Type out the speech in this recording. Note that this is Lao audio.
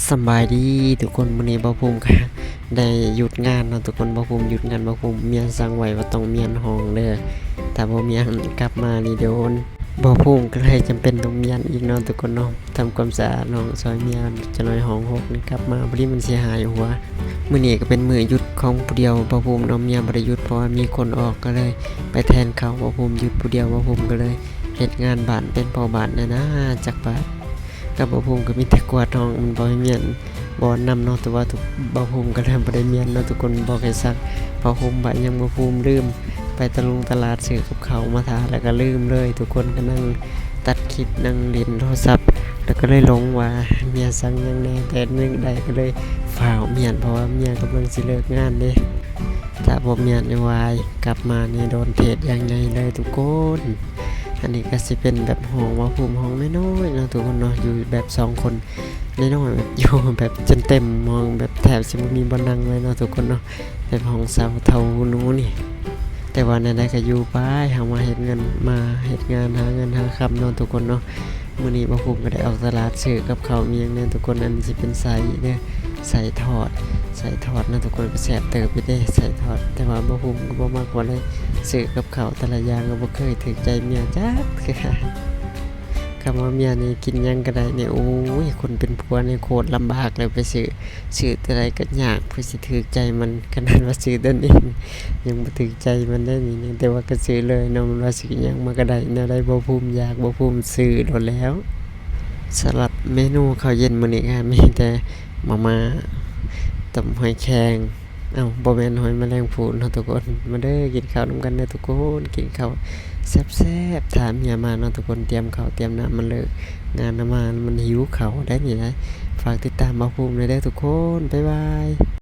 ສະບາຍດີທຸກຄົນ, ມື້ນີ້ບ່າວພູມກະໄດ້ຢຸດງານເນາະທຸກຄົນ. ບ່າວພູມຢຸດງານ, ບ່າວພູມເມຍສັ່ງໄວ້ວ່າຕ້ອງມ້ຽນຫ້ອງເດີ, ຖ້າບໍ່ມ້ຽນກັບມານີ້ໂດນ. ບ່າວພູມກະເລີຍຈຳເປັນຕ້ອງມ້ຽນອີກເນາະທຸກຄົນເນາະ, ທຳຄວາມສະອາດຫ້ອງຊ່ອຍເມຍ, ຈັກໜ້ອຍຫ້ອງຫົກນີ້ກັບມາ ພໍດີມັນຊິຫາຍຫົວ. ມື້ນີ້ກະເປັນມື້ຢຸດຂອງຜູ້ດຽວບ່າວພູມເນາະ, ເມຍບໍ່ໄດ້ຢຸດ ເພາະວ່າມີຄົນອອກ ກະເລີຍໄປແທນເຂົາ. ບ່າວພູມຢຸດຜູ້ດຽວ, ບ່າວພູມກະເລີຍເຮັດງານບ້ານ ເປັນພໍ່ບ້ານແດ່ນາ. ຈັກບາດ ກັບບ່າວພູມກະມີແຕ່ກວາດຫ້ອງ, ມັນບໍ່ໃຫ້ມ້ຽນບ່ອນນຳເນາະ. ແຕ່ວ່າທຸກ ບ່າວພູມກະເລີ່ມບໍ່ໄດ້ມ້ຽນເນາະທຸກຄົນ, ບອກໃຫ້ຊັກຜ້າຫົ່ມ ບາດຫຍັງ ບ່າວພູມລືມໄປຕະລົງຕະຫຼາດຊື້ກັບເຂົ້າມາຖ້າ ແລ້ວກະລືມເລີຍ. ທຸກຄົນກະນັ່ງຕັດຄລິບ ນັ່ງຫຼິ້ນໂທລະສັບ ແລ້ວກະເລີຍຫຼົງວ່າເມຍສັ່ງຫຍັງແດ່, ແຕ່ນຶກໄດ້ກະເລີຍຟ້າວມ້ຽນ ເພາະວ່າເມຍກຳລັງຊິເລີກງານເດ້. ຖ້າບໍ່ມ້ຽນນີ້ວາຍ ກັບມານີ້ໂດນເທດຢ່າງໃຫຍ່ເລີຍທຸກຄົນ. ອັນນີ້ກະຊິເປັນແບບຫ້ອງບ່າວພູມ ຫ້ອງນ້ອຍໆເນາະທຸກຄົນເນາະ, ຢູ່ແບບສອງຄົນນ້ອຍໆ ແບບຢູ່ແບບຈົນເຕັມຫ້ອງ, ແບບແທບຊິບໍ່ມີບ່ອນນັ່ງເລີຍເນາະທຸກຄົນເນາະ, ແບບຫ້ອງເຊົ່າເຖົ້າໜູນີ້. ແຕ່ວ່າແນວໃດກະຢູ່ໄປ, ເຮົາມາເຮັດເງິນ ມາເຮັດງານ ຫາເງິນຫາຄຳເນາະທຸກຄົນເນາະ. ມື້ນີ້ບ່າວພູມກະໄດ້ອອກຕະຫຼາດຊື້ກັບເຂົ້າມີຫຍັງແດ່ທຸກຄົນ. ອັນນີ້ຊິເປັນໄສ້ເດີ, ໄສ້ທອດ ໄສ້ທອດເນາະທຸກຄົນ, ກະແຊບເຕີບຢູ່ເດ້ໄສ້ທອດ. ແຕ່ວ່າບ່າວພູມກະບໍ່ມັກປານໃດ, ຊື້ກັບເຂົ້າແຕ່ລະຢ່າງກະບໍ່ເຄີຍຖືກໃຈເມຍຈັກເທື່ອ. ຄຳວ່າເມຍນີ້ກິນຫຍັງກະໄດ້ນີ້ ໂອ້ຍ ຄົນເປັນຜົວນີ້ໂຄດລຳບາກເລີຍ, ໄປຊື້ ຊື້ຕົວໃດກະຍາກ ເພື່ອຊິຖືກໃຈມັນ. ຂະໜາດວ່າຊື້ຕົວນີ້ຍັງບໍ່ຖືກໃຈມັນໄດ໋ນີ້, ແຕ່ວ່າກະຊື້ເລີຍເນາະ, ມັນວ່າຊື້ຫຍັງມາກະໄດ້, ແນວໃດບ່າວພູມຢາກ ບ່າວພູມຊື້ໂລດແລ້ວ. ສຳລັບເມນູເຂົ້າເຢັນມື້ນີ້ກະມີແຕ່ມາມ່າ ຕົ້ມຫອຍແຄງ, ເອົ້າ ບໍ່ແມ່ນຫອຍມະແລງພູ່ນເນາະທຸກຄົນ. ມາເດີ ກິນເຂົ້ານຳກັນເດີທຸກຄົນ, ກິນເຂົ້າແຊບໆ ຖ້າເມຍມາເນາະທຸກຄົນ. ຕຽມເຂົ້າຕຽມນ້ຳ ມັນເລີກງານມາ ມັນຫິວເຂົ້າໄດ໋ນີ້ນະ. ຝາກຕິດຕາມບ່າວພູມແດ່ເດີທຸກຄົນ, ບາຍບາຍ.